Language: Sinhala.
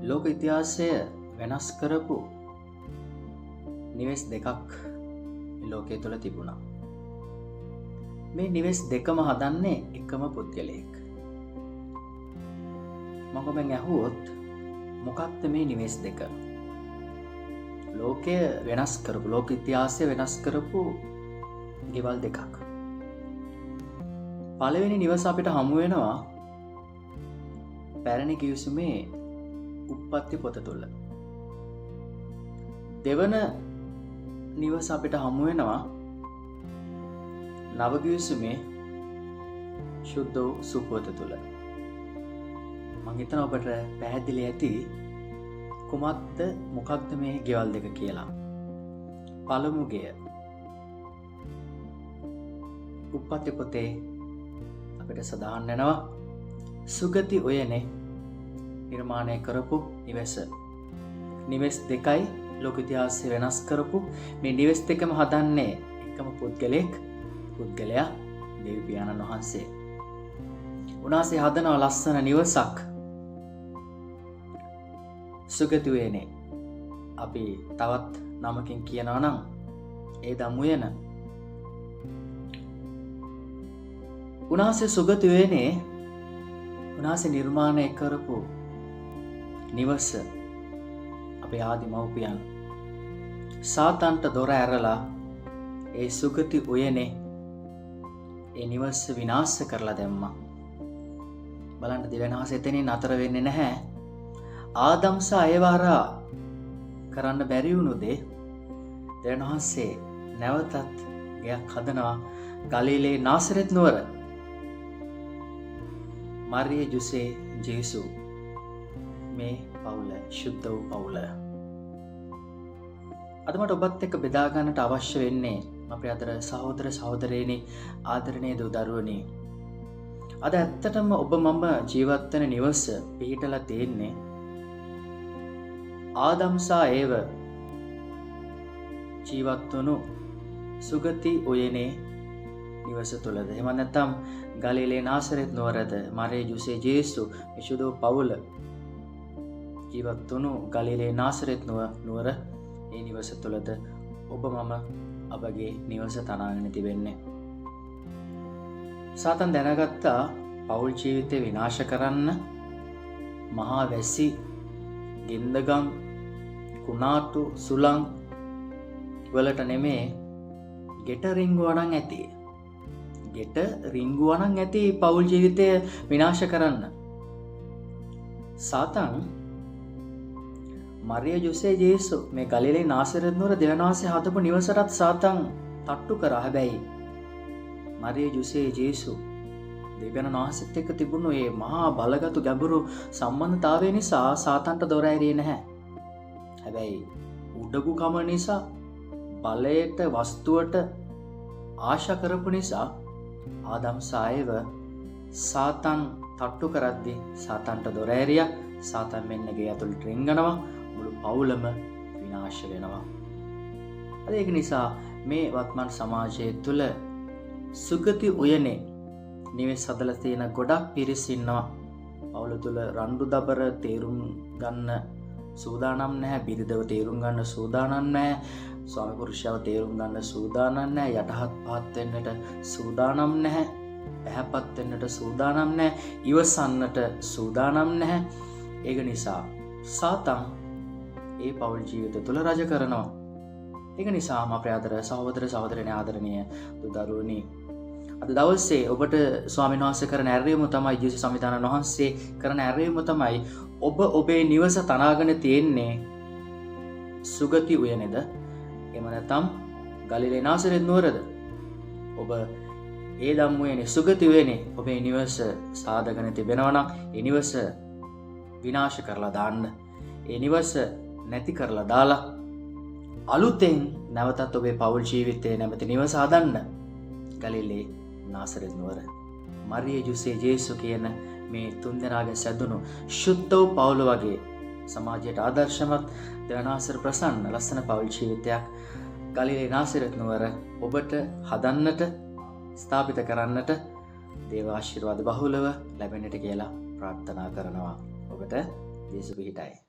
ලෝක ඉතිහාසය වෙනස් කරපු නිවෙස් දෙකක් ලෝකය තුළ තිබුණා. මේ නිවෙස් දෙකම හදන්නේ එකම පුද්ගලයෙක්. මම ඔබෙන් ඇහුවොත් මොකක්ද මේ නිවෙස් දෙක? ලෝකය වෙනස් කරපු, ලෝක ඉතිහාසය වෙනස් කරපු ගෙවල් දෙකක්. පළවෙනි නිවස අපිට හමු වෙනවා පැරණි ගිවිසුමේ උප්පත්ති පොත තුළ. දෙවන නිවස අපිට හමු වෙනවා නව ගිවිසුමේ ශුද්ධ වූ සුපොත තුළ. මං හිතනවා ඔබට පැහැදිලි ඇති කුමක්ද මොකක්ද මේ ගෙවල් දෙක කියලා. පළමු ගෙය උප්පත්ති පොතේ අපිට සඳහන් වෙනවා සුගති උයනේ නිර්මාණය කරපු නිවෙස. නිවෙස් දෙකයි ලෝක ඉතිහාසය වෙනස් කරපු මේ නිවෙස් දෙකම හදන්නේ එකම පුද්ගලයෙක්, පුද්ගලයා දෙවි පියාණන් වහන්සේ. උන්වහන්සේ හදනවා ලස්සන නිවසක් සුගති උයනේ. අපි තවත් නමකින් කියනවා නම් ඒ දම් උයන. උන්වහන්සේ සුගති උයනේ උන්වහන්සේ නිර්මාණය කරපු නිවස අපේ ආදි මව්පියන් සාතන්ට දොර ඇරලා ඒ සුගති උයනේ ඒ නිවස විනාශ කරලා දැම්මා. බලන්න, දෙවියන් වහන්සේ එතනින් නතර වෙන්නේ නැහැ. ආදම් සහ ඒව හරහා කරන්න බැරි වුණු දේ දෙවියන් වහන්සේ නැවතත් ගෙයක් හදනවා ගලීලේ නාසරෙත් නුවර. මරිය ජුසේ ජේසු මේ පවුල, ශුද්ධ වූ පවුල. අද මට ඔබත් එක්ක බෙදා ගන්නට අවශ්‍ය වෙන්නේ අපේ අතර සහෝදර සහෝදරයනි, ආදරණීය දූ දරුවනි, අද ඇත්තටම ඔබ මම ජීවත් වෙන නිවස පිහිටලා තියෙන්නේ ආදම් සහ ඒව ජීවත් වුණු සුගති උයනේ නිවස තුළද, එහෙම නැත්නම් ගලීලේ නාසරෙත් නුවරද මරිය ජුසේ ජේසු මේ ශුද්ධ වූ පවුල ජීවත් වුණු ගලීලේ නාසරෙත් නුවර ඒ නිවස තුළද ඔබ මම අපගේ නිවස තනාගෙන තිබෙන්නේ? සාතන් දැනගත්තා පවුල් ජීවිතය විනාශ කරන්න මහා වැසි, ගෙන්දගම්, කුණාටු, සුළං වලට නෙමේ, ගෙට රිංගුවා නම් ඇති. ගෙට රිංගුවා නම් ඇති පවුල් ජීවිතය විනාශ කරන්න. සාතන් මරිය ජුසේ ජේසු මේ ගලීලේ නාසරෙත් නුවර දෙවියන් වහන්සේ හදපු නිවසටත් සාතන් තට්ටු කරා. හැබැයි මරිය ජුසේ ජේසු දෙවියන් වහන්සේත් එක්ක තිබුණු මේ මහා බලගතු ගැඹුරු සම්බන්ධතාවය නිසා සාතන්ට දොර ඇරියේ නැහැ. හැබැයි උඩඟුකම නිසා, බලයට වස්තුවට ආශා කරපු නිසා ආදම් සහ ඒව සාතන් තට්ටු කරද්දී සාතන්ට දොර ඇරියා. සාතන් මෙන්න ගේ ඇතුළට රිංගනවා, මුළු පවුලම විනාශ වෙනවා. අද ඒක නිසා මේ වත්මන් සමාජය තුළ සුගති උයනේ නිවෙස් හදලා තියෙන ගොඩක් පිරිස් ඉන්නවා. පවුල තුළ රණ්ඩු දබර තේරුම් ගන්න සූදානම් නැහැ, බිරිඳව තේරුම් ගන්න සූදානම් නැහැ, ස්වාමි පුරුෂයාව තේරුම් ගන්න සූදානම් නැහැ, යටහත් පහත් වෙන්නට සූදානම් නැහැ, පැහැපත් වෙන්නට සූදානම් නැහැ, ඉවසන්නට සූදානම් නැහැ. ඒක නිසා සාතන් ඒ පවුල් ජීවිත තුළ රජ කරනවා. ඒක නිසාම අපේ ආදර සහෝදර සහෝදරයනි, ආදරණීය දූ දරුවනි, අද දවසේ ඔබට ස්වාමීන් වහන්සේ කරන ඇරයුම තමයි, ජේසුස් සමිඳාණන් වහන්සේ කරන ඇරයුම තමයි, ඔබ ඔබේ නිවස තනාගෙන තියෙන්නේ සුගති උයනේද, එහෙම නැත්නම් ගලිලේ නාසරෙත් නුවරද? ඔබ ඒ දම් උයනේ, සුගති උයනේ ඔබේ නිවස සාදගෙන තිබෙනවා නම් ඒ නිවස විනාශ කරලා දාන්න. ඒ නිවස නැති කරලා දාලා අලුතෙන් නැවතත් ඔබේ පවුල් ජීවිතයේ නැමැති නිවස හදන්න. ගලිලේ නාසරෙත් නුවර මරිය ජුසේ ජේසු කියන මේ තුන්දෙනාගෙන් සැදුණු ශුද්ධ වූ පවුල වගේ සමාජයට ආදර්ශමත් දෙවනාසර ප්‍රසන්න ලස්සන පවුල් ජීවිතයක් ගලිලේ නාසරෙත් නුවර ඔබට හදන්නට, ස්ථාපිත කරන්නට දේව ආශිර්වාද බහුලව ලැබෙන්නට කියලා ප්‍රාර්ථනා කරනවා. ඔබට ජේසු පිහිටයි.